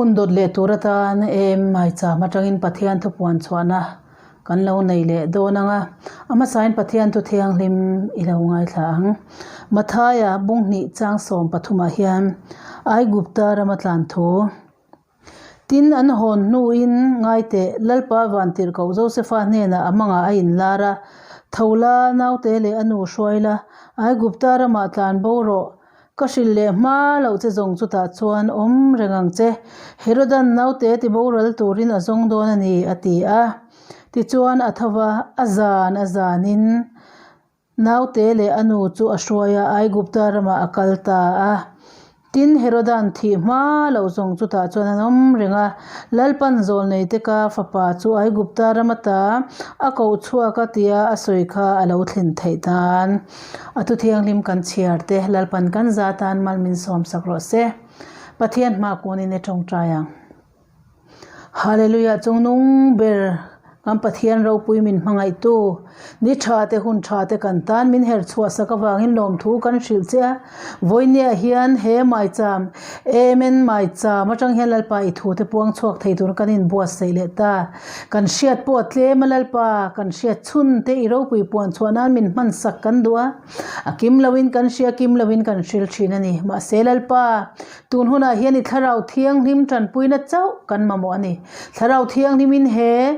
Hun dawt leh tur atan em maicham atangin Pathian thupuan chhuahna kan lo nei leh dawn ang a, a hmasain Pathian thu thianghlim i lo ngaithla ang. Mathaia bunghnih chang 13 ah hian Aigupta rama tlan thu Tin, an hawn hnuin ngaiteh Lalpa Vantirhkoh Josefa hnenah a mangah a inlar a, Tho la, naute leh a nu hruai la, Aigupta ramah tlan bo rawh, Ka hrilh leh hma loh che zawng chutah chuan awm reng ang che. Herodan naute ti boral turin a zawng dawn a ni, a ti a. Tichuan a tho va, a zan a zanin naute leh a nu chu a hruai a, Aigupta ramah a kal ta a. Tin, Herodan thih hma loh zawng chutah chuan an awm reng a. Lalpan zawlneite ka fapa chu Aigupta ram ata a koh chhuak a tia a sawi kha a lo thlen theih nan. A thu thianghlim kan chhiar te Lalpan kan za tan mal min sawm sak rawh se. Pathian hma kunin e tawngtai ang. Hallelujah chungnung ber kan Pathian ropui min hmangaihtu ni tha te hun tha te kan tan min her chhuah sak avangin lawmthu kan hrilh che a. Vawinia hian he maicham Amen maicham atang hian Lalpa i thu te puang chhuak thei tur kan inbuatsaih leh ta. Kan hriat pawh a tlem a Lalpa, kan hriat chhun te i ropui puan chhuah nan min hman sak kan duh a, a kim loin kan hria kim loin kan hril thin a ni. Mahse Lalpa, tun hunah hian i thlarau thianghlim tanpuina chauh kan mamawh a ni. Thlarau thianghlimin he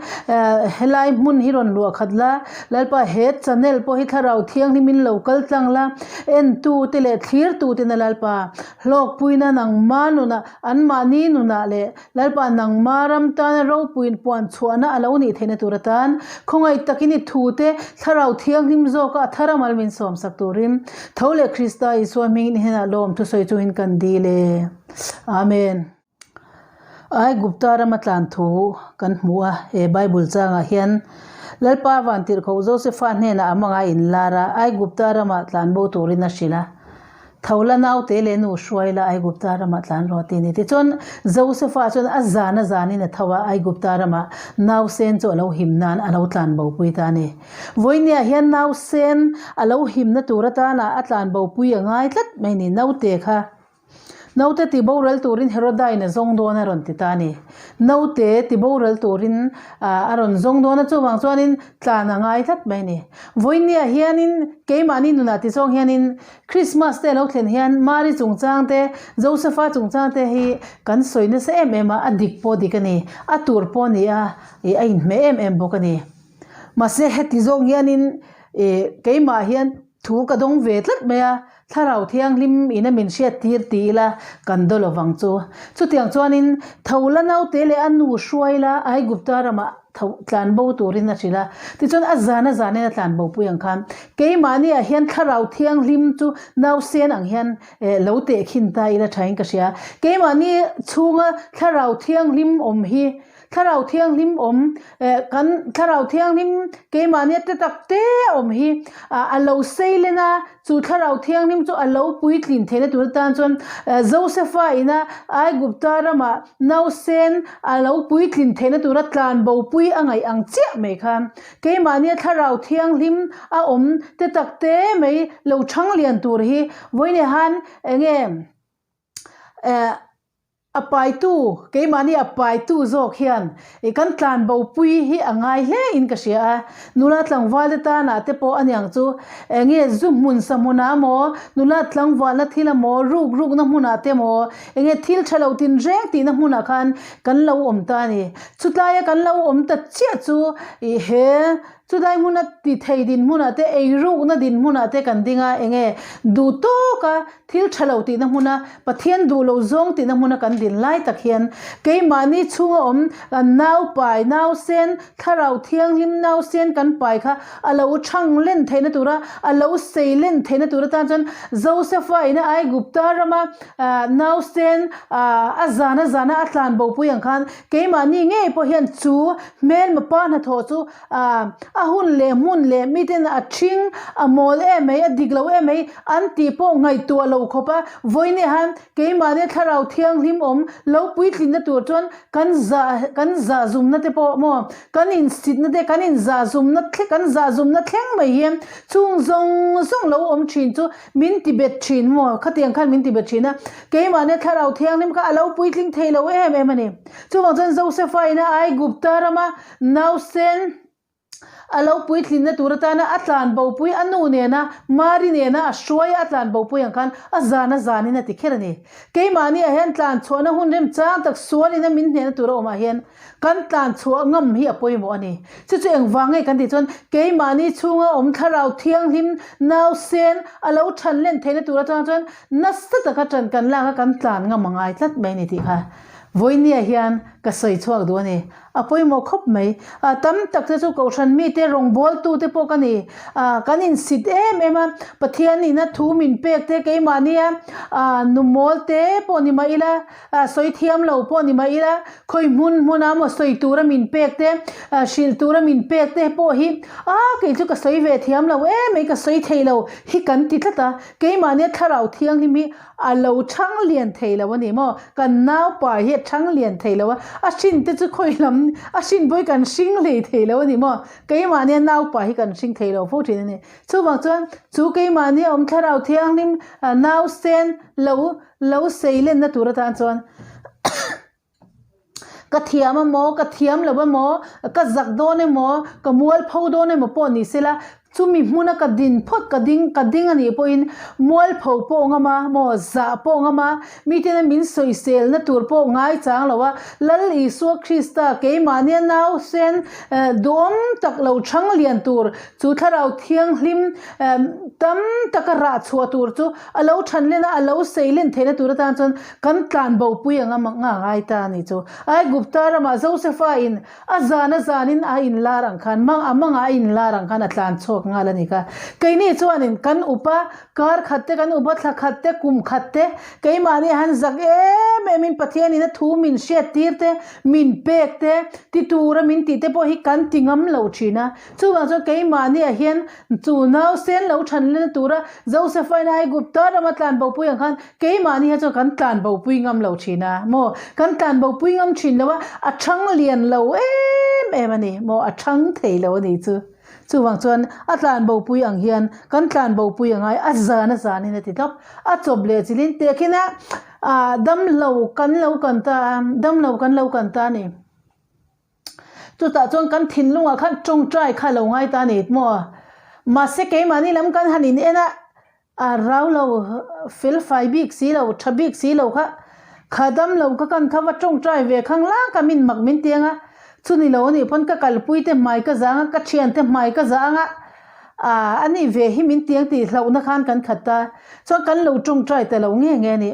helai hmun hi rawn luah khat la, Lalpa he channel pawh hi thlarau thianghlimin lo kal tlang la, entu te leh thlirtu tena Lalpa hlawkpuina nangma nunah anmahni nunah leh Lalpa nangma ram tana ropuiin puan chhuahna a lo nih theihna tur atan khawngaih takin i thute thlarau thianghlim zawka a thar amal min sawmsak turin tho leh Krista Isua hmingin i hnenah lawm thusawi chungin kan dil e. Amen. Aigupta rama tlan thu kan hmu a, he Bible changah hian Lalpa vantirhkoh Josefa hnenah a manga inlar a, Aigupta ramah tlan bo turin a hrilh a. Tho la naute leh nu hruai la Aigupta ramah tlan rawh a ti a ni. Tichuan Josefa chuan a zan a zanin a tho a, Aigupta ramah nausen chu a lo him nan a lo tlan bopui ta a ni. Vawinia hian nausen a lo himna tur atana a tlan bopui a ngai tlat mai a ni. Naute kha Naute ti boral turin Herodain a zawng dawn a rawn ti ta a ni. Naute ti boral turin a rawn zawng dawn a, chuvang chuanin tlan a ngai tlat mai a ni. Vawinia hianin keimahni nunah ti zawng hianin Christmas te a lo thlen hian Mari chungchang te, Josepha chungchang te hi kan sawi nasa em em a, a dik pawh dik a ni, a tur pawh a ni a, ih a inhmeh em em bawk a ni. Mahse heti zawng hianin ih keimah hian thu ka dawng ve tlat mai a, Thlarau Thianghlim in a min hriat tir ti ila kan daw lovang chu. Chutiang chuanin tho la naute leh a nu hruai la Aigupta ramah tho tlan bo turin a hrilh a. Tichuan a zan a zanin a tlan bo pui ang khan keimahni ah hian Thlarau Thianghlim chu nausen ang hian eh lo tehkhin ta ila thain ka hria. Keimahni chhunga Thlarau Thianghlim awm hi Thlarau Thianghlim awm, eh, kan Thlarau Thianghlim keimahnia te tak te awm hi a lo sei len a, chu Thlarau Thianghlim chu a lo puitlin theihna tur atan chuan Josefa ina Aigupta ramah nausen a lo puitlin theihna tura tlan bopui a ngaih ang chiah mai kha keimahnia Thlarau Thianghlim a awm te tak te mai lo chhang lian tur hi vawiin han enge, eh, A paitu, keimahni a paitu zawk hian i kan tlan bopui hi a ngai hle in ka hria a, nula tlangval te tanah te pawh aniang chu enge zu hmun sa hmunah maw, nula tlangvalna thil amaw, ruk rukna hmunah te maw, enge thil tha lo tin reng tihna hmunah khan kan lo awm ta a ni. Chutlaia kan lo awm ta chiah chu i he Chulai hmuna ti thei dinhmunah te, eirukna dinhmunah te kan ding a, enge duh tawka thil tha lo tihna hmuna, Pathian duh lo zawng tihna hmuna kan din lai tak hian keimahni chhunga awm kan nau pai, nausen, thlarau thianghlim nausen kan pai kha a lo chhang len theihna tura, a lo sei len theihna tur atan chuan Josepha ina Aigupta rama nausen a zana zana a tlan bopui ang khan keimahni ngei pawh hian chu hmelma pa hnathawh chu A. A hun leh hmun leh miten a ṭhing, a mawl em mai, a dik lo em mai an tih pawh ngaihtuah lo khawp a. Vawiin hian keimahni thlarau thianghlim awm lo puitlinna tur chuan kan zah kan zahzumna te pawh maw kan insitna te kan inzahzumna thleng kan zahzumna thleng mai hi chung zawng zawng lo awm ṭhin chu min ti bet ṭhin maw khatiang khan min ti bet ṭhin a. Keimahni thlarau thianghlim kha a lo puitling thei lo em em a ni. Chuvang chuan Josefa ina Aigupta rama Nausen a lo puitlinna tur atana a tlan bopui a nu nena Mari nena a hruai a tlan bopui ang khan a zan a zanin a ti kher a ni. Keimahni ah hian tlan chhuahna hun remchang tak sualin a min hnehna tur a awmah hian kan tlan chhuah ngam hi a pawimawh a ni. Chu chu engvang nge kan tih chuan keimahni chhunga awm thlarau thianghlim nausen a lo than len theihna tur atang chuan nasa taka tan kan lak a kan tlan ngam a ngai tlat mai a ni tih kha vawinia hian ka sawi chhuak duh a ni. A pawimawh khawp mai. A tam tak te chu Kohhran mite rawngbawltu te pawh ka ni. A kan insit em em a, Pathian ina thu min pek te keimahnia a nu mawl te pawh ni mah ila, a sawi thiam lo pawh ni mah ila, khawi hmun hmuna maw sawi tura min pek te, a hrilh tura min pek te pawh hi a kei chu ka sawi ve thiam lo em mai, ka sawi thei lo hi kan ti tlat a. Keimahnia thlarau thianghlim hi A lo chhang lian thei lo a ni maw? Kan naupa hi a chhang lian thei lo a, a hrin te chu khawi lam, a hrin pawh hi kan hring hlei thei lo a ni maw? Keimahnia naupa hi kan hring thei lo fo thin a ni. Chuvang chuan chu keimahnia awm thlarau thianghlim nausen lo lo sei lenna tur atan chuan Ka thiam emaw, ka thiam lo emaw, ka zak dawn emaw, ka mualpho dawn emaw pawh ni sela, chumi hmuna ka din phawt ka ding ka ding anih pawhin mualpho pawh ngam a maw, zah pawh ngam a, mitena min sawiselna tur pawh ngaichang lo a, Lal Isua Krista keimahnia nausen duhawm tak lo chhang lian tur chu thlarau thianghlim tam taka rah chhuah tur chu a lo than len a, a lo sei len theihna tur atan chuan Kan tlan bopui anga mak nga ngai ta a ni chu. Aigupta ramah Josefa in a zan a zanin a inlar ang khan, mang a mangah a inlar ang khan a tlan chhuak nghal a ni kha. Keini chuanin kan upa kar khat te, kan upa thla khat te, kum khat te, keimahni han zak em em in Pathianin a thu min hriat tir te, min pek te, ti tura min tih te pawh hi kan ti ngam lo thin a. Chuvang chuan keimahniah hian chu nausen lo than lena tura Josefa in Aigupta rama tlan bopui ang khan Keimahni hi chuan kan tlan bopui ngam lo thin a maw? Kan tlan bopui ngam thin lo a, a thang lian lo em em a ni maw? A thang thei lo a ni chu. Chuvang chuan a tlan bopui ang hian kan tlan bopui a ngai, a zan a zanin a ti tawp. A chawp leh chilhin tehkhin a, ah damlo kan lo kan ta a, damlo kan lo kan ta a ni. Chutah chuan kan thinlungah khan tawngtai kha a lo ngai ta a ni maw? Mahse keimahni lam kan han in en a, A rau lo, fel fai bik si lo, tha bik si lo kha, kha dam lo ka kan kha va tawngtai ve khang lang ka min mak min ti anga, chuni lo anih pawn ka kalpui te hmai ka zang a, ka thian te hmai ka zang a, ah anih ve hi min ti ang tih hlauhna khan kan khat ta, chuan kan lo tawngtai ta lo nge nge a ni.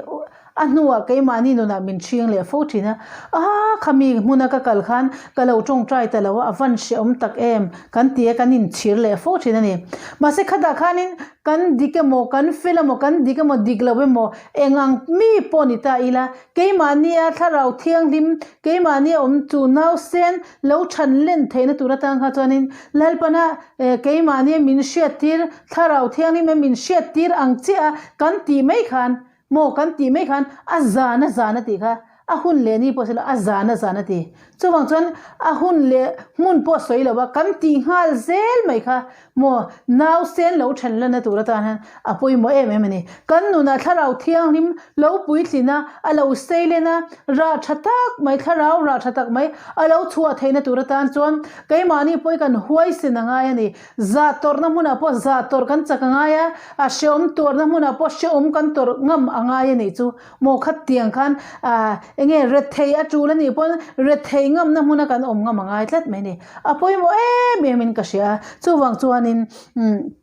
A hnuah keimahni nunah min ṭhing leh fo ṭhin a, Aa, khami hmuna ka kal khan ka lo ṭawngṭai ta lo a, a van hrehawm tak em? kan ti a, kan inchhir leh fo ṭhin a ni. Mahse khatah khanin kan dik emaw, kan fel emaw, kan dik emaw, dik lo emaw, eng ang mi pawh ni ta ila, keimahnia thlarau thianghlim, keimahnia awm chu nausen lo ṭhan len theihna tur atang kha chuanin Lalpana keimahnia min hriattir, thlarau thianghlim e min hriattir ang chiah a kan tih mai khan Maw kan tih mai khan a zan a zan a tih kha a hun leh ni pawh a sawi lo a zan a zan a ti. Chuvang chuan a hun leh hmun pawh a sawi lo a, kan tih nghal zel mai kha maw nausen lo then lana tur atan hian a pawimawh em em a ni. Kan nunah thlarau thianghlim lo puitlin a, a lo seilen a, rah tha tak mai thlarau rah tha tak mai a lo chhuah theihna tur atan chuan keimahni pawh hi kan huaisen a ngai a ni. Zah tawrhna hmunah pawh zah tawrh kan chak a ngai a, a hrehawm tawrhna hmunah pawh hrehawm kan tawrh ngam a ngai a nih chu. Maw khat tiang khan ah eng nge rethei a tul a nih pawn rethei ngamna hmuna kan awm ngam a ngai tlat mai a ni. A pawimawh em em in ka hria a, chuvang chuanin umm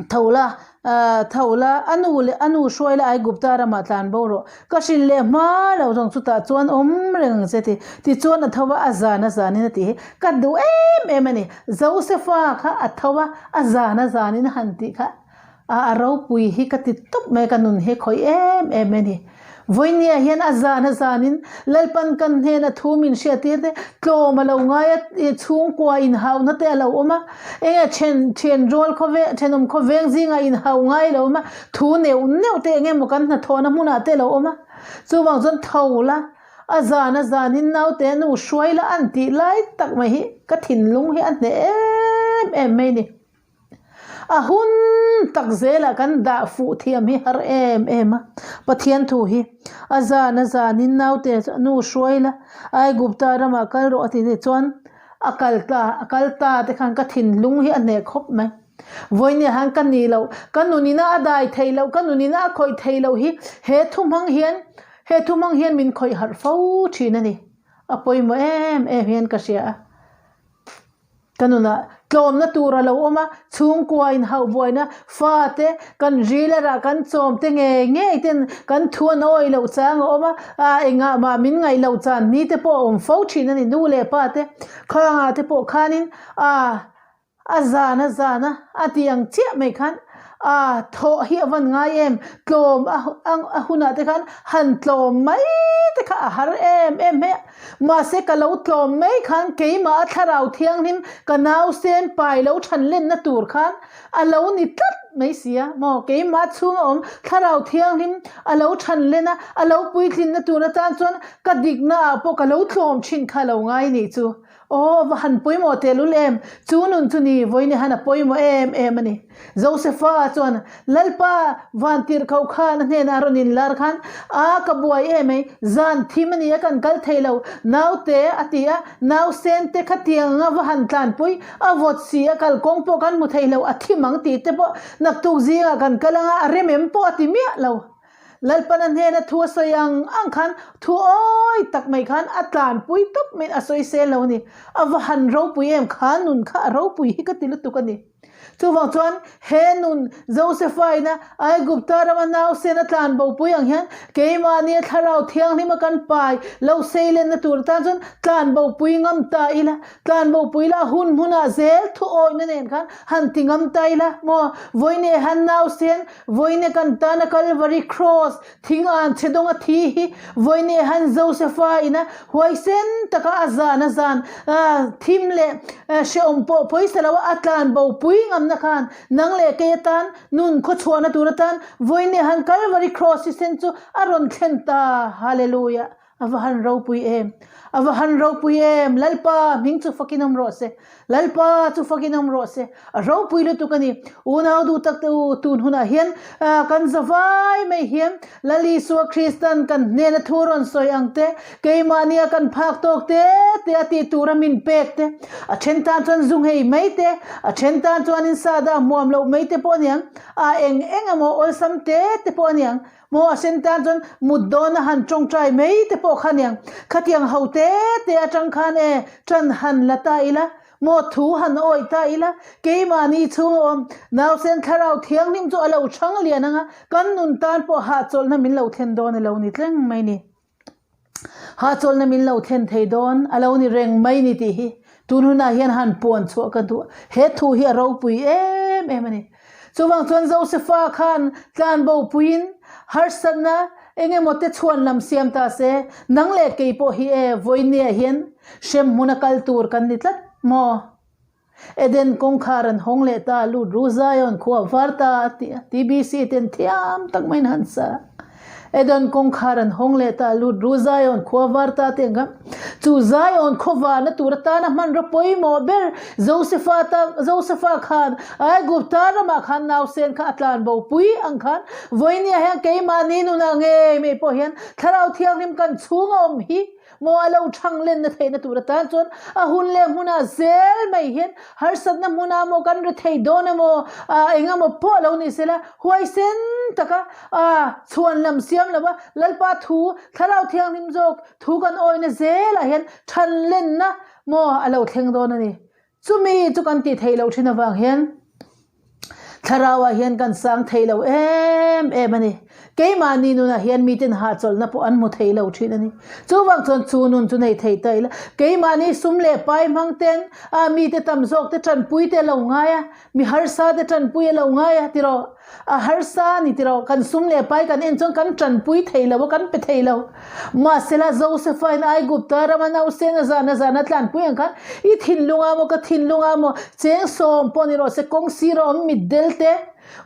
tho la ah tho la a nu leh a nu hruai la Aigupta ramah tlan bo rawh. Ka hrilh leh hma lo zawng chutah chuan awm reng ang che ti. Tichuan a tho a, a zan a zanin a tih hi ka duh em em a ni. Josefa kha a tho a, a zan a zanin a han tih kha a a ropui hi ka ti tawp mai a, ka nun hi a khawih em em a ni. Vawinia hian a zan a zanin Lalpan kan hnena thu min hriattir te, tlawm a lo ngai a, chhungkua inhauhna te a lo awm a, enge then then rual khawve thenawm khawveng zingah inhauh ngai a lo awm a, thu neuh neuh te enge maw kan hnathawhna hmunah te a lo awm a, chuvang chuan tho la, a zan a zanin naute nu hruai la an tih lai tak mai hi ka thinlung hi a hneh em em mai a ni. A hun tak zelah kan dah fuh thiam hi har em em a, Pathian thu hi a zan a zanin naute chu nu hruai la, Aigupta ramah kal rawh a ti te chuan a kal ta a kal ta te khan ka thinlung hi a hneh khawp mai. Vawinia han ka nih loh, ka nunina a dai theih loh, ka nunina a khawih theih loh hi he thu hmang hian he thu hmang hian min khawih harh fo thin a ni. A pawimawh em em hian ka hria a. Ka nunah tlawmna tur a lo awm a, chhungkua inhauh buaina fate kan ril a rah kan chawm te ngei ngei ten kan thu an awih loh chang a awm a, a engah mah min ngaih loh chan ni te pawh a awm fo thin a ni. Nu leh pa te khangah te pawh khanin a a zan a zan a a tih ang chiah mai khan a thawh hi a van ngai em, tlawm a a hunah te khan han tlawm mai te kha a har em em mai a. Mahse ka lo tlawm mai khan keimah a thlarau thianghlim ka nausen pai lo than lenna tur khan a lo ni tlat mai si a maw? Keimah chhunga awm thlarau thianghlim a lo than len a, a lo puitlinna tur atan chuan ka dikna ah pawh ka lo tlawm thin kha lo ngai nih chu. Aw va han pawimawh tehlul em! Chu nun chu ni vawiin han a pawimawh em em a ni. Josefa chuan, Lalpa, vantirhkoh khan a hnenah a rawn inlar khan, A, ka buai em ei, zan thim a ni a, kan kal thei lo, naute, a ti a, nausen te khatiang anga va han tlanpui, a vawt si a, kalkawng pawh kan hmu thei lo, a thim ang tih te pawh naktuk zingah kan kal anga a rem em pawh a ti miah lo. Lalpana hnena thu a sawi ang ang khan thu awi tak mai khan a tlanpui tawp maiin a sawi sel lo a ni. A va han ropui em, kha nun kha a ropui hi ka ti lutuk a ni. Chuvang chuan he nun Josepha-ina Aigupta rama nausen a tlan bopui ang hian keimahnia thlarau thianghlima kan pai lo seilenna tur atan chuan tlan bopui ngam ta ila, tlan bopui la hun hmunah zel thu awihna nen khan han ti ngam ta ila maw? Vawiin han nausen Vawiin kan tana Kalvari Cross thing an chhe dawng a thi hi vawiin han Josepha ina huaisen taka a zan a zan thim leh hrehawm pawh pawisa lo a tlan bo pui ngamna khan nang leh kei atan nun khawchhuahna tur atan vawiin han Kalvari Cross hi sen chu a rawn thlen ta. Hallelujah! A va han ropui em! A va han ropui em! Lalpa hming chu fakin awm rawh se! Lalpa chu fakin awm rawh se! A ropui lutuk a ni. Unau duh tak te u, tun hunah hian kan zavai mai hian Lal Isua Kristan kan hnena thu rawn sawi ang te, keimahnia kan phak tawk te te a tih tura min pek te, a then tan chuan zu nghei mai te, a then tan chuanin sahdah hmuam loh mai te pawh a niang, a eng eng emaw awlsam te te pawh a niang. Maw a sen tan chuan mut dawn a han tawngtai mai te pawh kha niang. Khatiang ho te te atang khan e tan han la ta ila, maw thu han awih ta ila, keimahni chhung a awm nausen thlarau thianghlim chu a lo chhang lian ang a, kan nun tan pawh hahchawlhna min lo thlen dawn a lo ni tleng mai ni. Hahchawlhna min lo thlen thei dawn a lo ni reng mai ni tih hi tun hunah hian han puan chhuah ka duh. He thu hi a ropui em em a ni. Chuvang chuan Josefa khan tlanbo puiin harsatna eng emaw te chhuan lam siam ta se, nang leh kei pawh hi e vawinia hian hremhmun a kal tur kan ni tlat maw? Eden kawngkhar an hawng leh ta, lut ru Zion khua var ta a ti a, TBC ten thiam tak maiin han sa. Eden kawngkhar an hawng leh ta, lut ru Zion khua var ta te ang kha. Chu Zion khaw varna tur atana hmanraw pawimawh ber Josepha ta Josepha khan Aigupta ramah khan nausen kha a tlan bo pui ang khan vawinia hian keimahni nunah ngei mai pawh hian Thlarau Thianghlim kan chhung a awm hi Maw a lo thang lenna theihna tur atan chuan a hun leh hmunah zel mai hian harsatna hmunah maw kan ri thei dawn emaw ah eng emaw pawh a lo ni sela huaisen taka ah chhuan lam siam lova Lalpa thu Thlarau Thianghlim zawk thu kan awihna zelah hian than lenna maw a lo thleng dawn a ni. Chumi chu kan tih theih loh thin avang hian thlarauah hian kan sang thei lo em em a ni. Keimahni nunah hian miten hahchawlhna pawh an hmu thei lo thin a ni. Chuvang chuan chu nun chu nei thei ta ila, keimahni sum leh pai hmang ten a mite tam zawk te tanpui te a lo ngai a, mi harsa te tanpui a lo ngai a tiraw? A harsa a ni tiraw? Kan sum leh pai kan en chuan kan tanpui thei lo a, kan pe thei lo. Mahsela Josepha-in Aigupta rama nausen a zan a zan a tlanpui ang khan i thinlungah maw ka thinlungah maw cheng sawm pawh ni rawh se kawng sira awm mitdel te,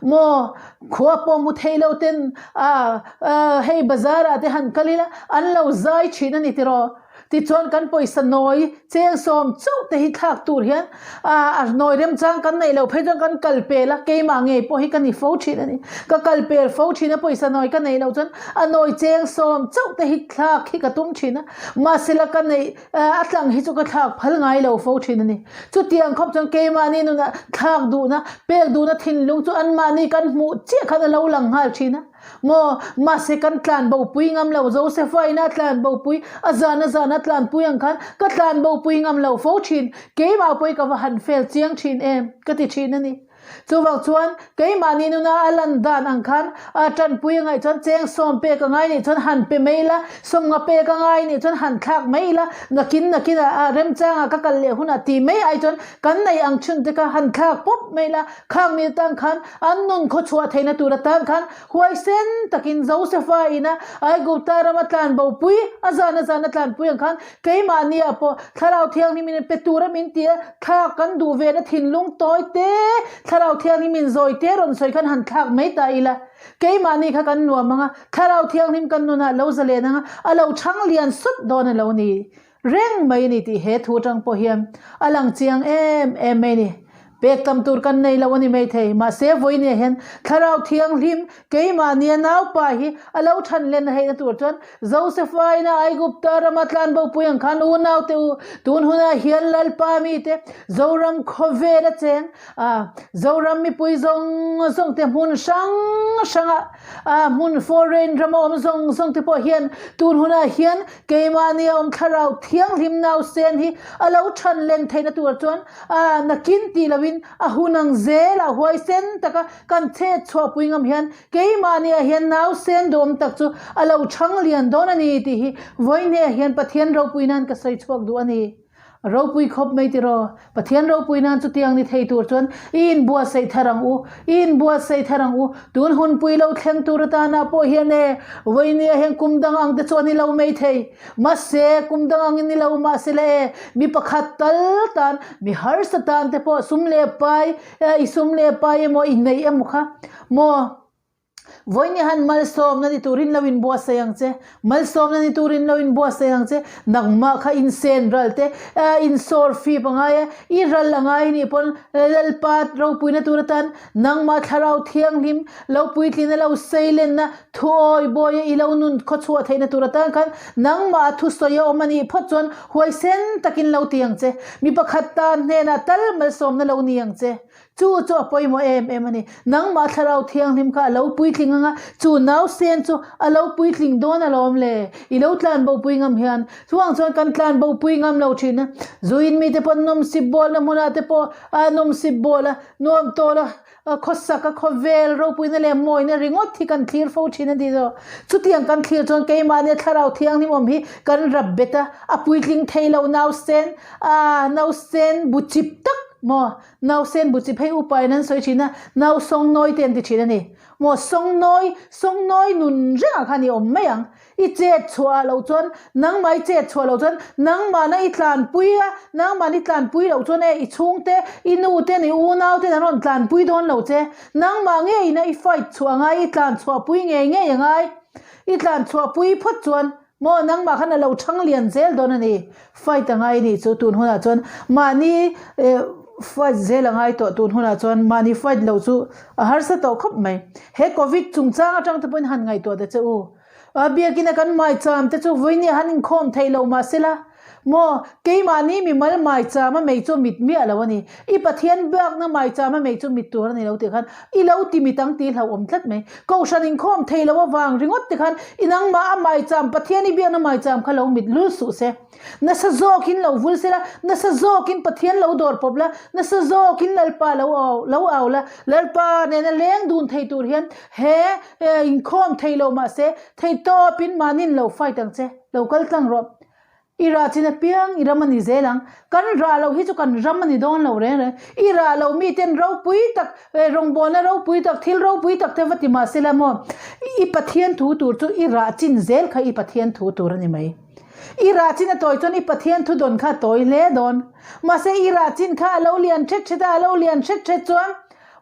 Maw, khua pawh hmu thei lo ten a hei bazar ah te han kal ila an lo zai thin a ni tiraw? Tichuan kan pawisa nawi cheng sawm chauh te hi thlak tur hian a nawi remchang kan neih loh phei chuan kan kal pel a, keimah ngei pawh hi ka ni fo thin a ni. Ka kal pel fo thin a pawisa nawi ka neih loh chuan a nawi cheng sawm chauh te hi thlak hi ka tum thin a, mahsela ka neih A tlang hi chu ka thlak phal ngai lo fo thin a ni. Chutiang khawp chuan keimahni nunah thlak duhna, pek duhna thinlung chu anmahni kan hmuh chiah khan a lo lang nghal thin a. Maw, mahse kan tlan bopui ngam lo, Josepha ina a tlan bopui, a zan a zan a tlanpui ang khan ka tlan bopui ngam lo fo thin. Keimah pawhi ka va han fel chiang thin em, ka ti thin a ni. Chuvang chuan keimahni nuna a lan dan ang khan a tanpui a ngaih chuan cheng sawm pek a ngai nih chuan han pe mai ila, sawmnga pek a ngai nih chuan han thlak mai ila, nakin nakin ah a remchangah ka kal leh hunah ti mai ai chuan kan nei ang chhun te kha han thlak pawp mai ila, khang mi atan khan an nun khawchhuah theihna tur atan khan huaisen takin Josepha ina Aigupta rama tlanbopui a zan a zan a tlanpui ang khan Keimahniah pawh Thlarau Thianghlim in pe tura min ti a, thlak kan duh ve na thinlung tawi te, Thlarau Thianghlim in zawi te rawn sawi khan han thlak mai ta ila. Keimahni kha kan nuam ang a, Thlarau Thianghlim kan nunah lo zalen ang a, a lo chhang lian sawt dawn a lo ni reng mai a ni tih he thu atang pawh hian a lang chiang em em mai a ni. Pek tam tur kan nei lo a ni maithei. Mahse, vawinia hian Thlarau Thianghlim keimahnia naupa hi a lo than len a heihna tur chuan Josepha ina Aigupta rama tlanbopui ang khan unaute u, tun hunah hian Lalpa mite Zoram khawvel a cheng a, Zoram mipui zawng zawng te hmun hrang hranga a hmun foreign rama awm zawng zawng te pawh hian tun hunah hian keimahnia awm Thlarau Thianghlim nausen hi a lo than len theihna tur chuan A nakin tih loin a hun ang zel a huaisen taka kan chet chhuahpui ngam hian keimahniah hian nausen duhawm tak chu a lo chhang lian dawn a ni tih hi vawihnehah hian Pathian ropui nan ka sawi chhuak duh a ni. A ropui khawp mai tiraw? Pathian ropui nan chutiang ni thei tur chuan i inbuatsaih thar ang u, i inbuatsaih thar ang u. Tun hunpui lo thleng tur atana pawh hian e, vawihnehah hian kum dang ang te chu a ni lo mai thei. Mahse, kum dang angin ni lo mahse le e, mi pakhat tal tan, mi harsa tan te pawh sum leh pai, i sum leh pai emaw i nei emaw kha maw? Vawiin i han malsawmna ni turin lo inbuatsaih ang che, malsawmna ni turin lo inbuatsaih ang che, nangmah kha insen ral te, insawr fip a ngai a, i ral a ngai nih pawn Lalpa ropuina tur atan nangmah thlarau thianghlim lo puitlina lo seilenna Thuawi bawi a i lo nun khawchhuah theihna tur atan khan nangmah a thusawi a awm a nih phawt chuan huaisen takin lo ti ang che. Mi pakhat tan hnenah tal malsawmna lo ni ang che. Chu chu a pawimawh em em a ni. Nangmah thlarau thianghlim kha a lo puitling ang a, chu nausen chu a lo puitling dawn alawm le. I lo tlan bopui ngam hian. Chuang chuan kan tlan bopui ngam lo thin a. Zuin mite pawh nawmsip bawlna hmunah te pawh a nawmsip bawl a, nuam tawl a. Khawsak a khawvel ropuina leh mawina ringawt hi kan thlir fo thin a ni zawk. Chutiang kan thlir chuan keimahnia thlarau thianghlim awm hi kan rap bet a, a puitling thei lo nausen, aa nausen bu chip tak maw, nausen bu chip hei upain an sawi thin a, nausawngnawi te an ti thin a ni. Maw sawngnawi, sawngnawi nun rengah khan i awm mai ang. I chet chhuah loh chuan, nangmah i chet chhuah loh chuan, nangmahna i tlanpui a, nangmahna i tlanpui loh chuan e i chhungte, i nuten, i unauten an rawn tlanpui dawn lo che. Nangmah ngeiin a i fight chhuah a ngai, i tlan chhuahpui ngei ngei a ngai. I tlan chhuahpui phawt chuan maw nangmah khan a lo chhang lian zel dawn a ni. Fight a ngai nih chu tun hunah chuan mahni fight zel a ngai tawh tun hunah chuan mahni fight lo chu a harsa tawh khawp mai. He covid chungchang atang te pawhin han ngaihtuah ta che u. A biakina kan maicham te chu vawinia han inkhawm theih lo mahsela. Maw, keimahni mimal maicham a mei chu mit miah lo a ni. I Pathian biakna maicham a mei chu mit tur a ni lo tih khan i lo ti mit ang tih hlauhawm tlat mai. Kohhran inkhawm thei lo avang ringawt te khan i nangmah a maicham, Pathian i biakna maicham kha lo mit lul suh se. Nasa zawkin lo vul se la, nasa zawkin Pathian lo dawr pawp la, nasa zawkin Lalpa lo au lo au la, Lalpa nena leng dun thei tur hian he inkhawm thei lo mahse theitawpin mahniin lo fight ang che, lo kal tlang rawh. I rah chin apiang i ram a ni zel ang. Kan rah loh hi chu kan ram a ni dawn lo reng reng. I rah loh miten ropui tak, rawngbawlna ropui tak, thil ropui tak te va ti mahse la maw, i Pathian thu tur chu i rah chin zel kha i Pathian thu tur a ni mai. I rah chin a tawi chuan i Pathian thu dawn kha a tawi hle dawn. Mahse i rah chin kha a lo lian hret hret a, a lo lian hret hret chuan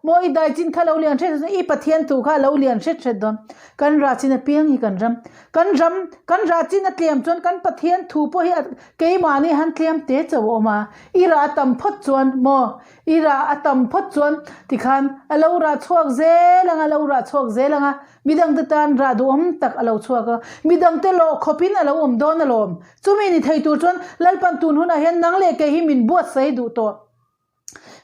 maw i dai chin kha a lo lian hret hret chuan i Pathian thu kha a lo lian hret hret dawn. Kan rah chin apiang hi kan ram. Kan ram, kan rah chin a tlem chuan kan Pathian thu pawh hi a keimahni han tlem te chauh a awm a. I rah a tam phawt chuan maw i rah a tam phawt chuan tikhan a lo rah chhuak zel ang a, a lo rah chhuak zel ang a. Midangte tan rah duhawm tak a lo chhuak a, midangte lawh khawpin a lo awm dawn alawm. Chumi ni thei tur chuan Lalpan tun hunah hian nang leh kei hi min buatsaih duh tawh.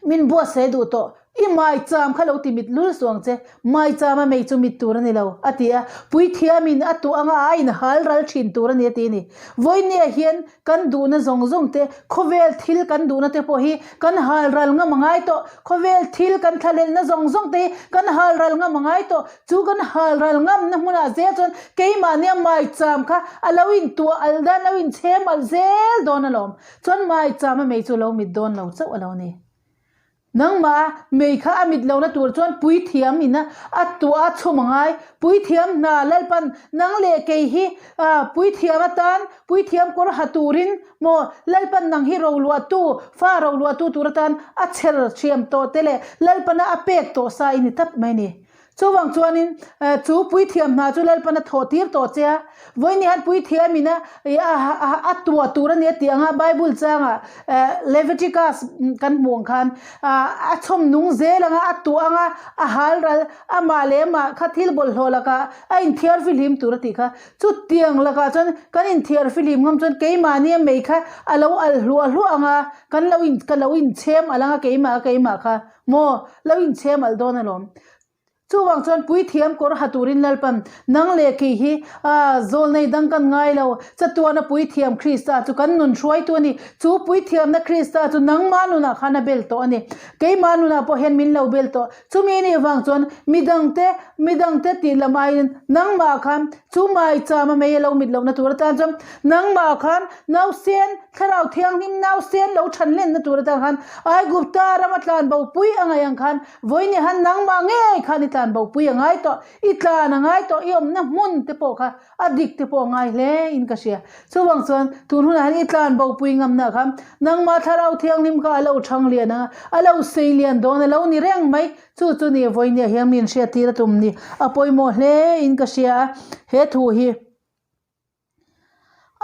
Min buatsaih duh tawh. I maicham kha lo ti mit lul suh ang che. Maicham a mei chu mit tur a ni lo, a ti a. Puithiamin a tuah anga a inhal ral thin tur a ni a ti a ni. Vawinia hian Kan duhna zawng zawng te, khawvel thil kan duhna te pawh hi kan hal ral ngam a ngai tawh. Khawvel thil kan thlahlelna zawng zawng te hi kan hal ral ngam a ngai tawh. Chu kan hal ral ngamna hmunah zel chuan keimahnia maicham kha a lo intuah alh dan, a lo inchhem alh zel dawn alawm. Chuan maicham a mei chu lo mit dawn lo chauh a lo ni. Nangmah a mei kha a mit lohna tur chuan puithiam ina a tuah a chhum a ngai. Puithiam hna Lalpan nang leh kei hi puithiam atan puithiam kawr ha turin maw Lalpan nang hi roluahtu fa roluahtu tur atan a chher thiam tawh te leh Lalpana a pek tawh sa i ni tlat mai a ni. Chuvang chuanin chu puithiam hna chu Lalpan a thawh tir tawh che a, vawiin hian puithiam ina a tuah tur a ni a tih anga Bible changa Leviticus kan hmuh ang khan a chhawm nung zel anga a tuah anga a hal ral amah leh amah kha thil bawlhhlawh lakah a inthiar fihlim tur a tih kha. Chutiang lakah chuan kan inthiar fihlim ngam chuan keimahnia mei kha a lo alh hluah hluah anga kan lo in ka lo inchhem alh anga keimah keimah kha maw lo inchhem alh dawn alawm. Chuvang chuan puithiam kawr ha turin Lalpan, Nang leh kei hi a zawlnei dang kan ngai lo, chatuana puithiam Krista chu kan nun hruaitu a ni. Chu puithiamna Krista chu nangmah nunah khan a bel tawh a ni. Keimah nunah pawh hian min lo bel tawh. Chumi nih vang chuan midangte, midangte tih lam aiin nangmah khan chu maicham a mei a lo mit lohna tur atan chuan nangmah khan nausen, Thlarau Thianghlim nausen lo than lenna tur atan khan Aigupta rama tlanbo pui a ngaih ang khan Vawiin han nangmah ngei khan i tlan bo pui a ngai tawh, i tlan a ngai tawh, i awmna hmun te pawh kha a dik te pawh a ngai hle in ka hria. Chuvang chuan tun hunah hian i tlan bo pui ngamna kha nangmah Thlarau Thianghlim kha a lo thang lian ang a, a lo sei lian dawn a lo ni reng mai. Chu chu ni vawiin hian min hriattir a tum ni a pawimawh hle in ka hria a, he thu hi.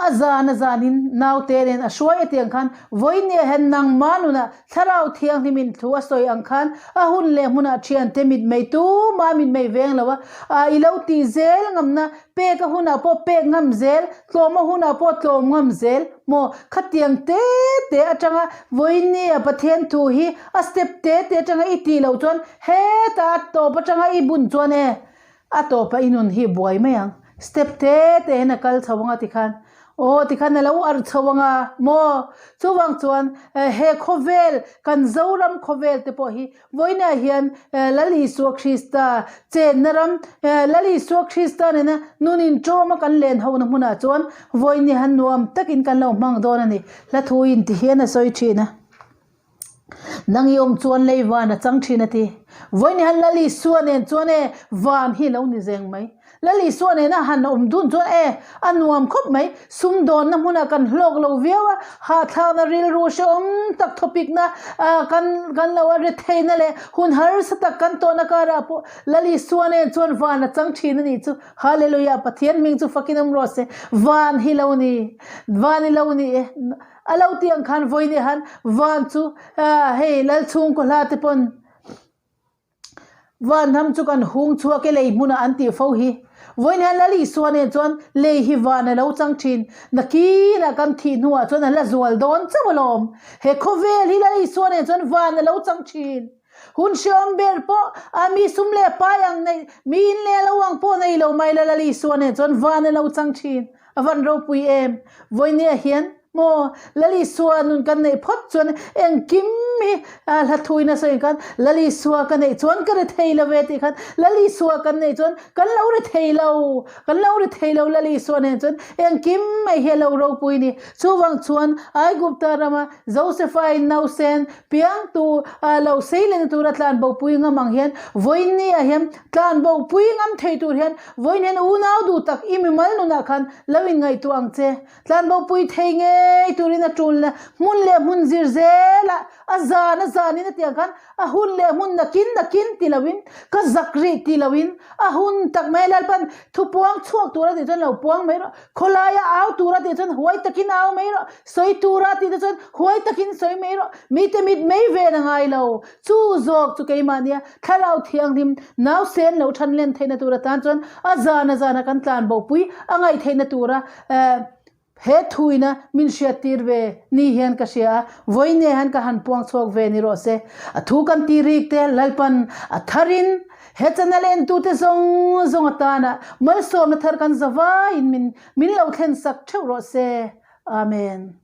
A zan a zanin naute nen a hruai atiang khan vawinia hian nangmah nunah Thlarau Thianghlimin thu a sawi ang khan a hun leh hmunah thiante mitmei tumah mitmei veng lo a, a i lo tih zel ngamna pek a hunah pawh pek ngam zel, tlawm a hunah pawh tlawm ngam zel maw? Khatiang te te atanga vawinia Pathian thu hi a step te te atanga i tih loh chuan hetah a tawp atanga i bun chuan e A tawpah i nun hi buai mai ang. Step te te hian a kal chho anga tikhan aw tikhan a lo arh chho anga maw? Chuvang chuan he khawvel kan Zoram khawvel te pawh hi vawiinah hian Lal Isua Krista chenna ram Lal Isua Krista nena nun inṭawma kan len hona hmunah chuan vawiin hi han nuam takin kan lo hmang dawn a ni. Hla thu in ti hian a sawi ṭhin a. Nang i awm chuan lei van a chang thin a ti. Vawiin hian Lal Isua nen chuan e van hi lo ni zeng mai. Lal Isua nena han awm dun chuan e a nuam khawp mai. Sumdawnna hmunah kan hlawk lo viau a, hahthlakna rilru hrehawm tak thawpikna kan kan lo a retheihna leh hun harsa tak kan tawhna karah pawh Lal Isua nen chuan van a chang thin a nih chu. Hallelujah Pathian hming chu fakin awm rawh se. Van hi lo ni. Van hi lo ni e. A lo tih ang khan vawiin han van chu hei lal chhungkaw hla te pawn van ram chu kan hung chhuak e lei hmunah an tih fo hi. Vawiin hian Lal Isua nen chuan lei hi van a lo chang thin. Nakinah kan thih hnuah chuan a la zual dawn chauh alawm. He khawvel hi Lal Isua nen chuan van a lo chang thin. Hun hreawm ber pawh a mi sum leh pai ang neih, mi in leh lo ang pawh nei lo mai la Lal Isua nen chuan van a lo chang thin. A van ropui em? Vawinia hian maw Lal Isua nun kan neih phawt chuan engkim hi hla thuin a sawi khan Lal Isua ka neih chuan ka ri thei lo ve tih khan Lal Isua kan neih chuan kan lo ri thei lo, kan lo ri thei lo Lal Isua nen chuan engkim mai hi a lo ropui ni. Chuvang chuan Aigupta rama Josefa in nausen piangtu lo sei lehna tura tlanbopui ngam ang hian vawinia hian tlanbopui ngam thei tur hian Vawiin hian unau duh tak i mimal nunah khan lo inngaihtuah ang che. Tlanbopui thei ngei turin a tulna hmun leh hmun zir zelah a zan a zanin a tiang khan a hun leh hmun nakin nakin ti loin ka zak rih ti loin a hun tak mai Lalpan thupuang chhuak tura tih chuan lo puang mai rawh. Khawlaia au tura tih chuan huai takin au mai rawh. Sawi tura tih te chuan huai takin sawi mai rawh. Mite mit mai ven a ngai lo. Chu zawk chu keimah nia thlarau thianghlim nausen lo than len theihna tur atan chuan a zan a zana kan tlan bopui a ngaih theihna tura he thuina min hriattir ve ni hian ka hria a, vawiin hian ka han puang chhuak ve ni rawh se. A thu kan ti rik te Lalpan a tharin he channel entute zawng zawng atana malsawmna thar kan zavaiin min min lo thlen sak theuh rawh se. Amen.